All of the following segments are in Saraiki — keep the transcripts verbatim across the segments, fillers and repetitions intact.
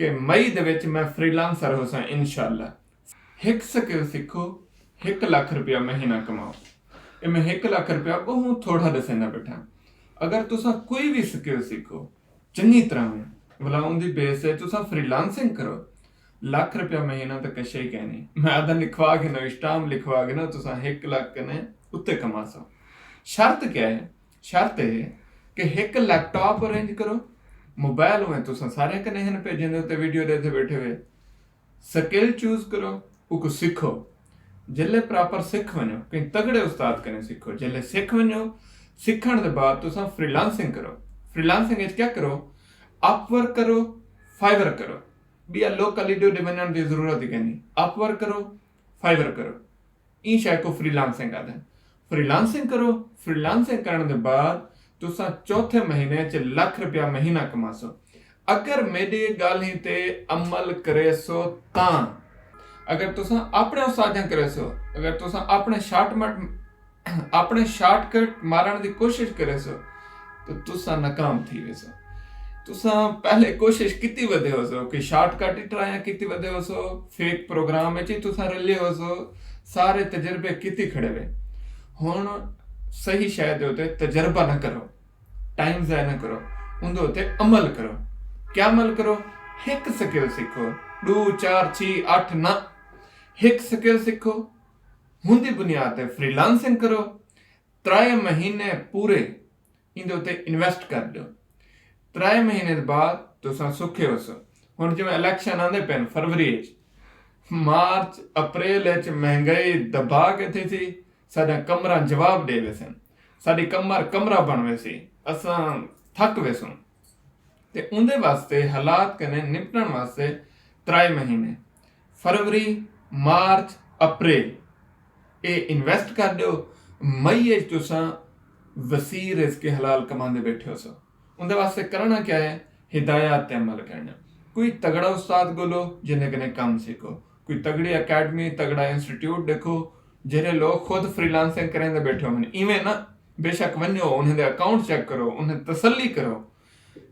کہ مئی دے وچ میں فری لانسر ہوساں انشاءاللہ۔ ہک سکل سکھو، ہک لکھ روپیہ مہینہ کماؤ۔ اے میں ہک لکھ روپیہ ٻہوں تھوڑا ݙسیندا ٻیٹھاں۔ اگر تساں کوئی وی سکل سکھو، چنگی طرح ولا اوندی بیس ہے تساں فری لانسنگ کرو، لکھ روپیہ مہینہ تاں کشے ہی کائنی۔ میں آدھا لکھوا گھنو، اسٹامپ لکھوا گھنو، تساں ہک لکھ کنے اتے کماسو۔ شرط کیا ہے؟ شرط اے ہے کہ ہک لیپ ٹاپ ارینج کرو، موبائل اویں تساں سارے کنے ہن پہ جیندے اتے ویڈیو ݙیکھدے ٻیٹھے ہوئے۔ سکل چوز کرو، اوکوں سکھو۔ جلے پراپر سکھ ونجو، کہیں تگڑے استاد کنے سکھو۔ جلے سکھ ونجو، سکھݨ دے بعد تساں فری لانسنگ کرو۔ فری لانسنگ وچ کیا کرو؟ اپ ورک کرو، فائیور کرو۔ ٻیا لوکل ایڈو ݙے ونڄݨ دی ضرورت ہی کائنی۔ اپ ورک کرو، فائیور کرو۔ ایں شے کوں فری لانسنگ آہدن۔ فری لانسنگ کرو، فری لانسنگ کرݨ دے بعد تساں چوتھے مہینے چ لکھ روپیہ مہینہ کماسو۔ اگر میݙی ڳالھیں تے عمل کریسو تاں، اگر تساں اپݨے استادیاں کریسو، اگر تساں اپݨے شارٹ مٹ اپݨے شارٹ کٹ مارݨ دی کوشش کریسو تاں تساں ناکام تھی ویسو۔ تساں پہلے کوشش کیتی ودے ہوسو کہ شارٹ کٹ ہی ٹرائیاں کیتی ودے ہوسو، فیک پروگرام وچ ہی تساں رلے ہوسو، سارے تجربے کیتی کھڑے وے۔ ہݨ صحیح شے دے اتے تجربہ نہ کرو، ٹائم ضائع نہ کرو، اوندے اتے عمل کرو۔ کیا عمل کرو؟ ہک سکل سکھو، ݙو، چار، چھی، اٹھ نہ، ہک سکل سکھو، اوندی بنیاد تے فری لانسنگ کرو۔ ترائے مہینے پورے ایندے اتے انویسٹ کر ݙیو۔ ترائے مہینے دے بعد تساں سکھے ہوسو۔ ہݨ جیویں الیکشن آندے پئن فروری اچ، مارچ اپریل اچ مہنگائی دبا کے تھیسی، ساݙیاں کمراں جواب ݙے ویسن، ساݙی کمر کمرہ بݨ ویسی، اساں تھک ویسوں۔ تے اوندے واسطے حالات کنے نپٹݨ واسطے ترائے مہینے، فروری، مارچ، اپریل، اے انویسٹ کر ݙیو۔ مئی اچ تساں وسیع رزق حلال کماندے ٻیٹھے ہوسو۔ اوندے واسطے کرݨا کیا ہے؟ ہدایات تے عمل کرݨا۔ کوئی تگڑا استاد ڳولو جیندے کنے کم سکھو، کوئی تگڑی اکیڈمی، تگڑا انسٹیٹیوٹ ݙیکھو، جیڑھے لوک خود فری لانسنگ کریندے ٻیٹھے ہوون۔ ایویں نہ، بے شک ونڄو، انہیں دے اکاؤنٹ چیک کرو، انہیں تسلی کرو۔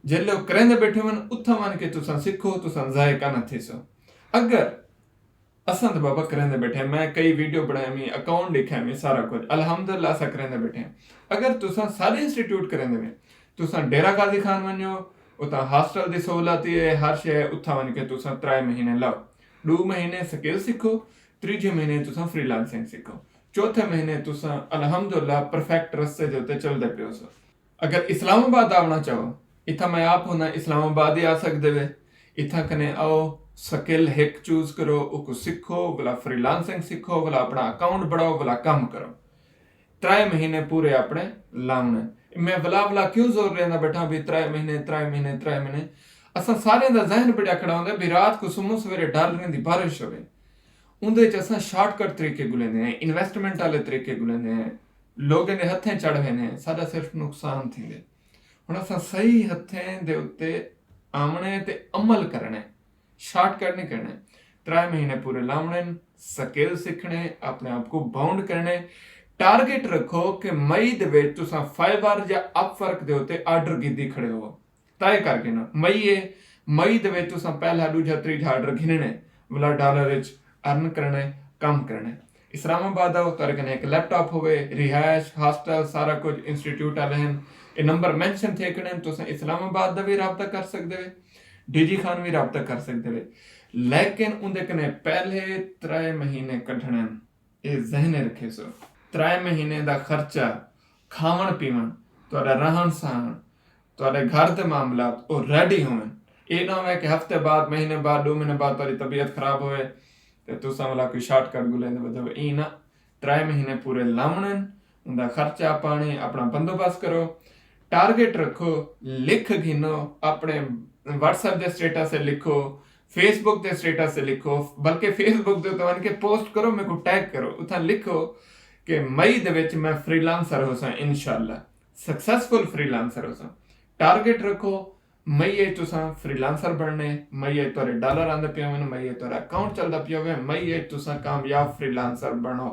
جیلے او کریندے ٻیٹھے ہوون، اتھاں ونڄ کے تساں سکھو، تساں ذائقہ نہ تھیسو۔ اگر اساں تے بابا کریندے ٻیٹھے ہیں، میں کئی ویڈیو بݨائے ہوئیں، اکاؤنٹ ݙیکھے ہوئیں، سارا کجھ الحمدللہ اساں کریندے ٻیٹھے ہیں۔ اگر تساں سارے انسٹیٹیوٹ کریندے وے، تساں ڈیرہ غازی خان ونڄو، اتھاں ہاسٹل دی سہولت ہی ہے، ہر شے ہے، اتھاں ونڄ کے تساں ترائے مہینے لو، ݙو مہینے سکل سکھو، تریجھے مہینے تساں فری لانسنگ سکھو، چوتھے مہینے تساں الحمدللہ پرفیکٹ رستے دے اتے چلدے پیو سو۔ اگر اسلام آباد آوݨا چاہو، اتھاں میں آپ ہونداں، اسلام آباد ہی آ سڳدے وے۔ اتھاں کنے آؤ، سکل ہک چوز کرو، اوکوں سکھو، ولا فری لانسنگ سکھو، ولا اپݨا اکاؤنٹ بݨاؤ، ولا کم کرو۔ ترائے مہینے پورے اپݨے لاوݨے۔ میں ولا ولا کیوں زور ݙیندا ٻیٹھاں بھئی ترائے مہینے، ترائے مہینے، ترائے مہینے؟ اساں سارے دا ذہن بݨیا کھڑا ہوندا ہے بھئی رات کوں سموں سویرے ڈالریں دی بارش ہووے۔ اوندے اچ اساں شارٹ کٹ طریقے ڳولیندے ہیں، انویسٹمنٹ والے طریقے ڳولیندے ہیں، لوگیں دے ہتھیں چڑھ ویندے ہیں، ساݙا صرف نقصان تھیندے۔ ہݨ اساں صحیح ہتھیں دے اتے آوݨے تے عمل کرݨے، شارٹ کٹ نہیں کرݨے۔ ترائے مہینے پورے لاوݨے، سکل سکھݨے، اپݨے آپ کوں باؤنڈ کرݨے۔ ٹارگٹ رکھو کہ مئی دے وچ تساں فائیور یا اپ ورک دے اتے آرڈر گھدی کھڑے ہو۔ طے کر گھنو، مئی ہے، مئی دے وچ تساں پہلا، ݙوجھا، تریجھا آرڈر گھنݨے، ولا ڈالر وچ ارن کرݨے، کم کرݨے۔ اسلام آباد آؤ، تہاݙے کنے ہک لیپ ٹاپ ہووے، رہائش، ہاسٹل، سارا کجھ انسٹیٹیوٹ والے ہن۔ اے نمبر مینشن تھئے کھڑے ہن، تساں اسلام آباد دا وی رابطہ کر سڳدے وے، ڈی جی خان وی رابطہ کر سڳدے وے، لیکن اوندے کنے پہلے ترائے مہینے کڈھݨے ہن۔ اے ذہن رکھیسو، ترائے مہینے دا خرچہ، کھاوݨ پیوݨ، تہاݙا رہݨ سہݨ، تہاݙے گھر دے معاملات او ریڈی ہوون۔ اے نہ ہووے کہ ہفتے بعد، مہینے بعد، ݙو مہینے بعد تہاݙی طبیعت خراب ہووے تے تساں ولا کوئی شارٹ کٹ ڳولیندے ودھو۔ ایں نہ، ترائے مہینے پورے لاوݨن، اوندا خرچہ پاݨی، اپݨا بندوبست کرو، ٹارگٹ رکھو، لکھ گھنو، اپݨے واٹس ایپ دے سٹیٹس تے لکھو، فیس بک دے سٹیٹس تے لکھو، بلکہ فیس بک دے اتوں ونڄ کے پوسٹ کرو، میکوں ٹیگ کرو، اتھاں لکھو کہ مئی دے وچ میں فری لانسر ہوساں، انشاءاللہ سکسیسفل فری لانسر ہوساں۔ ٹارگٹ رکھو، مئی اچ تساں فری لانسر بݨݨے، مئی اچ تہاݙے ڈالر آندے پئے ہوون، مئی اچ تہاݙا اکاؤنٹ چلدا پیا ہووے، مئی اچ تساں کامیاب فری لانسر بݨو۔